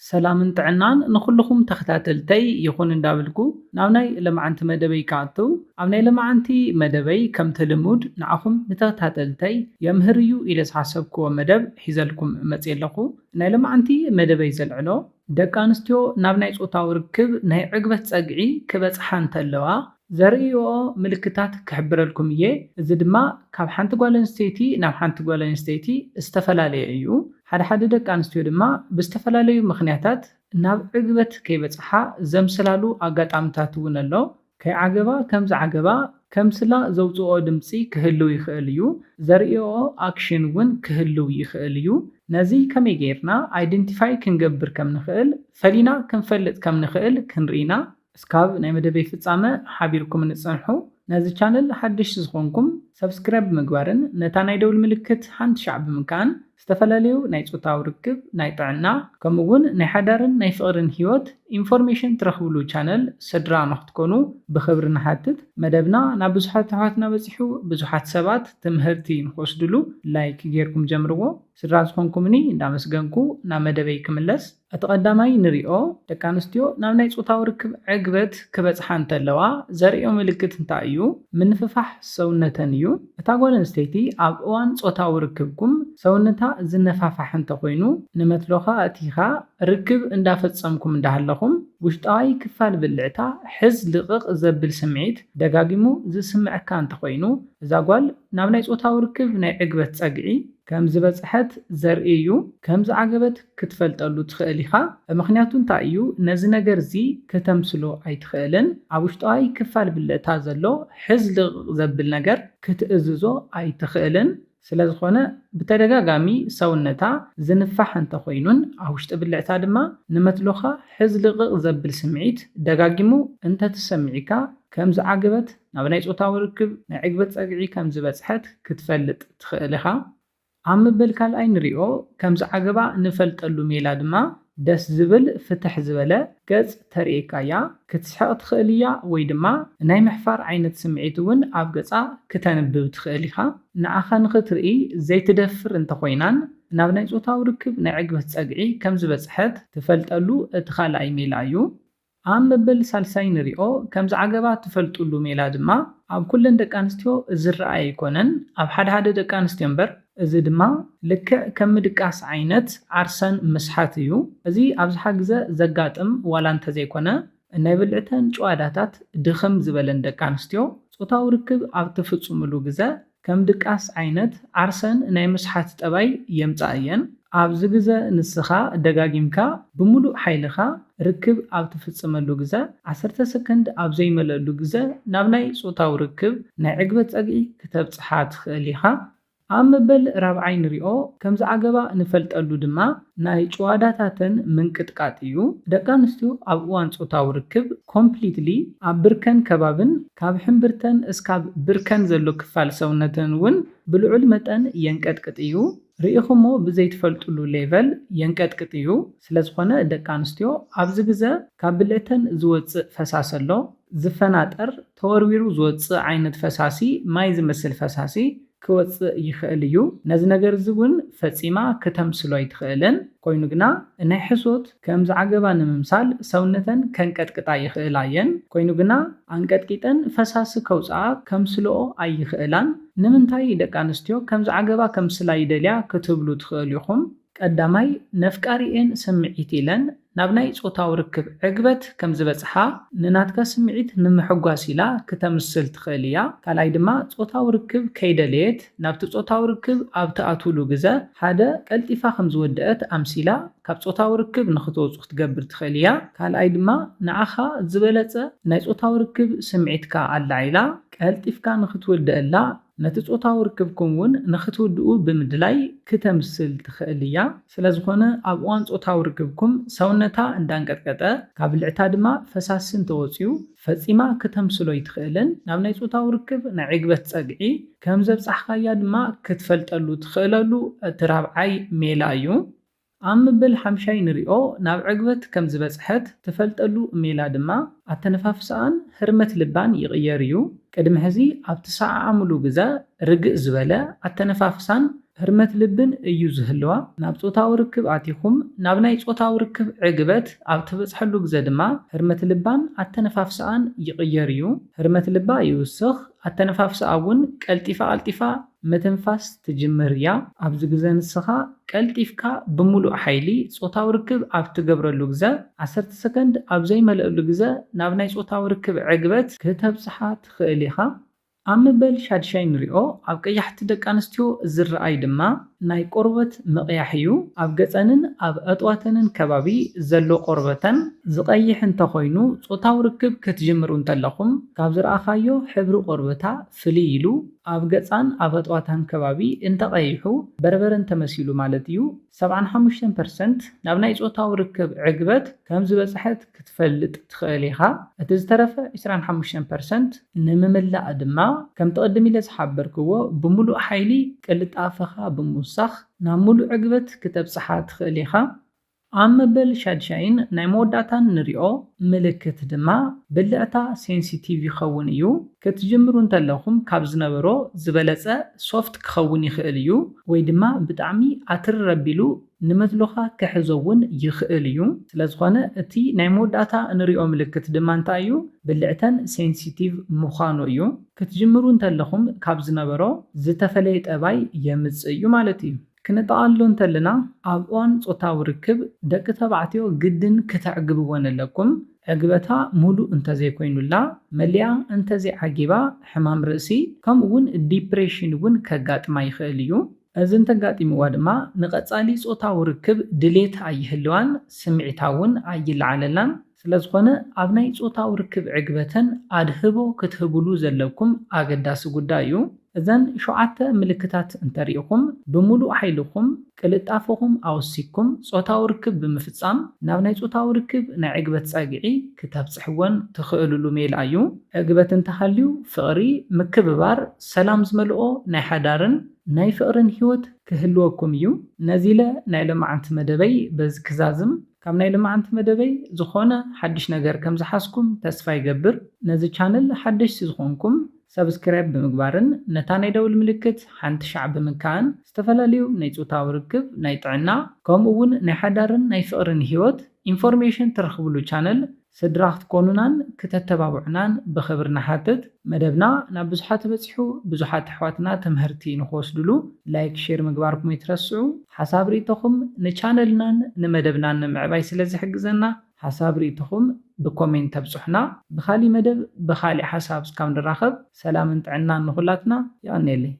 ሰላምን ጥዕናን ንኹልኹም ተኸታተልተይ ይኹን እንዳብልኩ ናብ ናይ ለማዓንቲ መደበይ ክኣቱ። ኣብ ናይ ለማዓንቲ መደበይ ከምቲ ልሙድ ንዓኹም ንተኸታተልተይ የምህር እዩ ኢለ ዝሓሰብክዎ መደብ ሒዘልኩም መፅየ ኣለኹ። ናይ ለማዓንቲ መደበይ ዘልዕሎ ደቂ ኣንስትዮ ናብ ናይ ፆታዊ ርክብ ናይ ዕግበት ፀግዒ ክበፅሓ እንተለዋ ዘርእይኦ ምልክታት ክሕብረልኩም እየ። እዚ ድማ ካብ ሓንቲ ጓል ኣንስተይቲ ናብ ሓንቲ ጓል ኣንስተይቲ ዝተፈላለየ እዩ። ሓደ ሓደ ደቂ ኣንስትዮ ድማ ብዝተፈላለዩ ምኽንያታት ናብ ዕግበት ከይበፅሓ ዘምስላሉ ኣጋጣምታት እውን ኣሎ። ከይዓገባ ከም ዝዓገባ ከምስላ ዘውፅኦ ድምፂ ክህልው ይኽእል እዩ። ዘርእኦ ኣክሽን እውን ክህልው ይኽእል እዩ። ነዚ ከመይ ጌርና ኣይደንቲፋይ ክንገብር ከም ንኽእል ፈሊና ክንፈልጥ ከም ንኽእል ክንርኢና እስካብ ናይ መደበይ ፍጻመ ሓቢርኩም ንጽንሑ። ነዚ ቻነል ሓድሽ ዝኾንኩም ሰብስክራይብ ብምግባርን ነታ ናይ ደውል ምልክት ሓንቲ ሻዕ ብምንካን ዝተፈላለዩ ናይ ጾታዊ ርክብ፣ ናይ ጥዕና፣ ከምኡ እውን ናይ ሓዳርን ናይ ፍቕርን ህይወት ኢንፎርሜሽን ትረኽብሉ ቻነል ስድራ ንክትኮኑ ብኽብሪ ንሓትት። መደብና ናብ ብዙሓት ኣሕዋትና በጺሑ ብዙሓት ሰባት ትምህርቲ ንክወስድሉ ላይክ ጌርኩም ጀምርዎ። ስድራ ዝኾንኩምኒ እንዳመስገንኩ ናብ መደበይ ክምለስ። እቲ ቀዳማይ ንሪኦ ደቂ ኣንስትዮ ናብ ናይ ጾታዊ ርክብ ዕግበት ክበጽሓ እንተለዋ ዘርእዮ ምልክት እንታይ እዩ? ምንፍፋሕ ሰውነተን እዩ። እታ ጓል ኣንስተይቲ ኣብ እዋን ጾታዊ ርክብኩም ሰውነታ ዝነፋፋሕ እንተኾይኑ ንመትሎኻ ኣእቲኻ ርክብ እንዳፈጸምኩም እንዳሃለኹም ውሽጣዊ ክፋል ብልዕታ ሕዝ ልቕቕ ዘብል ስምዒት ደጋጊሙ ዝስምዐካ እንተኾይኑ እዛ ጓል ናብ ናይ ጾታዊ ርክብ ናይ ዕግበት ጸግዒ ከም ዝበጽሐት ዘርኢ እዩ። ከም ዝዓገበት ክትፈልጠሉ ትኽእል ኢኻ። ምኽንያቱ እንታይ እዩ? ነዚ ነገር እዚ ክተምስሎ ኣይትኽእልን። ኣብ ውሽጣዊ ክፋል ብልዕታ ዘሎ ሕዝ ልቕቕ ዘብል ነገር ክትእዝዞ ኣይትኽእልን። ስለ ዝኾነ ብተደጋጋሚ ሰውነታ ዝንፋሕ እንተኾይኑን ኣብ ውሽጢ ብልዕታ ድማ ንመትሎኻ ሕዝ ልቕቕ ዘብል ስምዒት ደጋጊሙ እንተትሰሚዕካ ከም ዝዓገበት ናብ ናይ ጾታዊ ርክብ ናይ ዕግበት ጸግዒ ከም ዝበጽሐት ክትፈልጥ ትኽእል ኢኻ። ኣብ ምብል ካልኣይ ንሪኦ ከም ዝዓገባ ንፈልጠሉ ሜላ ድማ ደስ ዝብል ፍትሕ ዝበለ ገጽ ተርእየካ እያ። ክትስሕቕ ትኽእል እያ ወይ ድማ ናይ ምሕፋር ዓይነት ስምዒት እውን ኣብ ገጻ ክተንብብ ትኽእል ኢኻ። ንዓኻ ንኽትርኢ ዘይትደፍር እንተኾይናን ናብ ናይ ጾታዊ ርክብ ናይ ዕግበት ጸግዒ ከም ዝበጽሐት ትፈልጠሉ እቲ ካልኣይ ሜላ እዩ። ኣብ መበል ሳልሳይ ንሪኦ ከም ዝዓገባ ትፈልጥሉ ሜላ ድማ ኣብ ኩለን ደቂ ኣንስትዮ ዝረኣይ ኣይኮነን። ኣብ ሓደ ሓደ ደቂ ኣንስትዮ እምበር እዚ ድማ ልክዕ ከም ምድቃስ ዓይነት ዓርሰን ምስሓት እዩ። እዚ ኣብዝሓ ግዘ ዘጋጥም ዋላ እንተዘይኮነ ናይ ብልዕተን ጭዋዳታት ድኽም ዝበለን ደቂ ኣንስትዮ ጾታዊ ርክብ ኣብ ትፍጽምሉ ግዘ ከም ድቃስ ዓይነት ዓርሰን ናይ ምስሓት ጠባይ የምጽኣ እየን። ኣብዚ ግዘ ንስኻ ደጋጊምካ ብምሉእ ሓይልኻ ርክብ ኣብ ትፍጽመሉ ግዘ ዓሰርተ ሰከንድ ኣብ ዘይመልኣሉ ግዘ ናብ ናይ ጾታዊ ርክብ ናይ ዕግበት ጸግዒ ክተብጽሓ ትኽእል ኢኻ። ኣብ መበል ራብዓይ ንሪኦ ከም ዝዓገባ ንፈልጠሉ ድማ ናይ ጭዋዳታተን ምንቅጥቃጥ እዩ። ደቂ ኣንስትዮ ኣብ እዋን ጾታዊ ርክብ ኮምፕሊትሊ ኣብ ብርከን ከባብን ካብ ሕምብርተን እስካብ ብርከን ዘሎ ክፋል ሰውነተን እውን ብልዑል መጠን የንቀጥቅጥ እዩ። ርኢኹሞ ብዘይትፈልጥሉ ሌቨል የንቀጥቅጥ እዩ። ስለዝኾነ ደቂ ኣንስትዮ ኣብዚ ግዘ ካብ ብልዕተን ዝወፅእ ፈሳሲ ኣሎ። ዝፈናጠር ተወርዊሩ ዝወፅእ ዓይነት ፈሳሲ ማይ ዝመስል ፈሳሲ ክወፅእ ይኽእል እዩ። ነዚ ነገር እዚ እውን ፈጺማ ክተምስሎ ኣይትኽእልን። ኮይኑ ግና ናይ ሕሶት ከም ዝዓገባ ንምምሳል ሰውነተን ከንቀጥቅጣ ይኽእላ እየን። ኮይኑ ግና ኣንቀጥቂጠን ፈሳሲ ከውፅኣ ከምስልኦ ኣይኽእላን። ንምንታይ ደቂ ኣንስትዮ ከም ዝዓገባ ከምስላ ይደልያ ክትብሉ ትኽእሉ ኢኹም። ቀዳማይ ነፍቃሪኤን ስምዒት ኢለን ናብ ናይ ጾታዊ ርክብ ዕግበት ከም ዝበጽሓ ንናትካ ስምዒት ንምሕጓስ ኢላ ክተምስል ትኽእል እያ። ካልኣይ ድማ ጾታዊ ርክብ ከይደለየት ናብቲ ጾታዊ ርክብ ኣብ ትኣትውሉ ግዘ ሓደ ቀልጢፋ ከም ዝወደአት ኣምሲላ ካብ ጾታዊ ርክብ ንኽትወጹ ክትገብር ትኽእል እያ። ካልኣይ ድማ ንዓኻ ዝበለጸ ናይ ጾታዊ ርክብ ስምዒትካ ኣላዒላ ቀልጢፍካ ንኽትውድአላ ነቲ ጾታዊ ርክብኩም እውን ንኽትውድኡ ብምድላይ ክተምስል ትኽእል እያ። ስለዝኾነ ኣብ እዋን ጾታዊ ርክብኩም ሰውነታ እንዳንቀጥቀጠ ካብ ብልዕታ ድማ ፈሳሲ እንተወፅዩ ፈጺማ ክተምስሎ ኣይትኽእልን። ናብ ናይ ጾታዊ ርክብ ናይ ዕግበት ጸግዒ ከም ዘብጻሕካያ ድማ ክትፈልጠሉ ትኽእለሉ እቲ ራብዓይ ሜላ እዩ። ኣብ ምብል ሓምሻይ ንሪኦ ናብ ዕግበት ከም ዝበጽሐት ትፈልጠሉ ሜላ ድማ ኣተነፋፍሳኣን ህርመት ልባን ይቕየር እዩ። ቅድሚ ሕዚ ኣብ ትሰዓዓምሉ ግዘ ርግእ ዝበለ ኣተነፋፍሳን ህርመት ልብን እዩ ዝህልዋ። ናብ ጾታዊ ርክብ ኣቲኹም ናብ ናይ ጾታዊ ርክብ ዕግበት ኣብ ትበጽሐሉ ግዘ ድማ ህርመት ልባን ኣተነፋፍሳኣን ይቕየር እዩ። ህርመት ልባ ይውስኽ፣ ኣተነፋፍሳኣ እውን ቀልጢፋ ቀልጢፋ ምትንፋስ ትጅምር እያ። ኣብዚ ግዘ ንስኻ ቀልጢፍካ ብምሉእ ሓይሊ ጾታዊ ርክብ ኣብ ትገብረሉ ግዘ ዓሰርተ ሰከንድ ኣብ ዘይመልአሉ ግዘ ናብ ናይ ጾታዊ ርክብ ዕግበት ክተብጽሓ ትኽእል ኢኻ። ኣብ መበል ሻድሻይ ንሪኦ ኣብ ቀያሕቲ ደቂ ኣንስትዮ ዝረኣይ ድማ ናይ ቆርበት ምቕያሕ እዩ። ኣብ ገፀንን ኣብ ኣጥዋተንን ከባቢ ዘሎ ቆርበተን ዝቐይሕ እንተኾይኑ ጾታዊ ርክብ ክትጅምሩ እንተለኹም ካብ ዝረኣኻዮ ሕብሪ ቆርበታ ፍልይ ኢሉ ኣብ ገፃን ኣብ ኣጥዋታን ከባቢ እንተቐይሑ በርበረ እንተመሲሉ ማለት እዩ። ሰብዓን ሓሙሽተን ፐርሰንት ናብ ናይ ጾታዊ ርክብ ዕግበት ከም ዝበጽሐት ክትፈልጥ ትኽእል ኢኻ። እቲ ዝተረፈ ዕስራን ሓሙሽተን ፐርሰንት ንምምላእ ድማ ከምቲ ቅድም ኢለ ዝሓበርክዎ ብምሉእ ሓይሊ ቅልጣፈኻ ብምውሳኽ ናብ ምሉእ ዕግበት ክተብጽሓ ትኽእል ኢኻ። ኣብ መበል ሻድሻይን ናይ መወዳእታን ንሪኦ ምልክት ድማ ብልዕታ ሴንሲቲቭ ይኸውን እዩ። ክትጅምሩ እንተለኹም ካብ ዝነበሮ ዝበለጸ ሶፍት ክኸውን ይኽእል እዩ ወይ ድማ ብጣዕሚ ኣትርር ኣቢሉ ንመትሎኻ ክሕዞ እውን ይኽእል እዩ። ስለዝኾነ እቲ ናይ መወዳእታ እንሪኦ ምልክት ድማ እንታይ እዩ? ብልዕተን ሴንሲቲቭ ምዃኑ እዩ። ክትጅምሩ እንተለኹም ካብ ዝነበሮ ዝተፈለየ ጠባይ የምጽእ እዩ ማለት እዩ። ክነጠቓልሎ እንተለና ኣብ እዋን ጾታዊ ርክብ ደቂ ተባዕትዮ ግድን ክተዕግብወን ኣለኩም። ዕግበታ ሙሉእ እንተዘይኮይኑላ መሊኣ እንተዘይዓጊባ ሕማም ርእሲ ከምኡ እውን ዲፕሬሽን እውን ከጋጥማ ይኽእል እዩ። እዚ እንተጋጢምዋ ድማ ንቐጻሊ ጾታዊ ርክብ ድሌት ኣይህልዋን፣ ስምዒታ እውን ኣይለዓለላን። ስለዝኾነ ኣብ ናይ ጾታዊ ርክብ ዕግበተን ኣድህቦ ክትህብሉ ዘለኩም ኣገዳሲ ጉዳይ እዩ። እዘን ሸውዓተ ምልክታት እንተሪእኹም ብምሉእ ሓይልኹም ቅልጣፈኹም ኣወሲኩም ጾታዊ ርክብ ብምፍጻም ናብ ናይ ጾታዊ ርክብ ናይ ዕግበት ጸግዒ ክተብጽሕወን ትኽእልሉ ሜላ እዩ። ዕግበት እንተሃልዩ ፍቕሪ፣ ምክብባር፣ ሰላም ዝመልኦ ናይ ሓዳርን ናይ ፍቕርን ህይወት ክህልወኩም እዩ። ነዚ ኢለ ናይ ሎማዓንቲ መደበይ በዚ ክዛዝም። ካብ ናይ ሎማዓንቲ መደበይ ዝኾነ ሓድሽ ነገር ከም ዝሓዝኩም ተስፋ ይገብር። ነዚ ቻነል ሓደሽቲ ዝኾንኩም ሰብስክራይብ ብምግባርን ነታ ናይ ደውል ምልክት ሓንቲ ሻዕ ብምንካእን ዝተፈላለዩ ናይ ጾታዊ ርክብ፣ ናይ ጥዕና ከምኡ እውን ናይ ሓዳርን ናይ ፍቕርን ህይወት ኢንፎርሜሽን ትረኽብሉ ቻነል ስድራ ክትኮኑናን ክተተባብዑናን ብኽብሪ ንሓትት። መደብና ናብ ብዙሓት በጺሑ ብዙሓት ኣሕዋትና ትምህርቲ ንክወስድሉ ላይክ ሼር ምግባርኩም ይትረስዑ። ሓሳብ ርእይቶኹም ንቻነልናን ንመደብናን ንምዕባይ ስለ ዝሕግዘና ሓሳብ ርእይቶኹም ብኮሜንት ተብጽሑና። ብኻሊእ መደብ ብኻሊእ ሓሳብ እስካብ ንራኸብ ሰላምን ጥዕናን ንኹላትና። የቐንየለይ።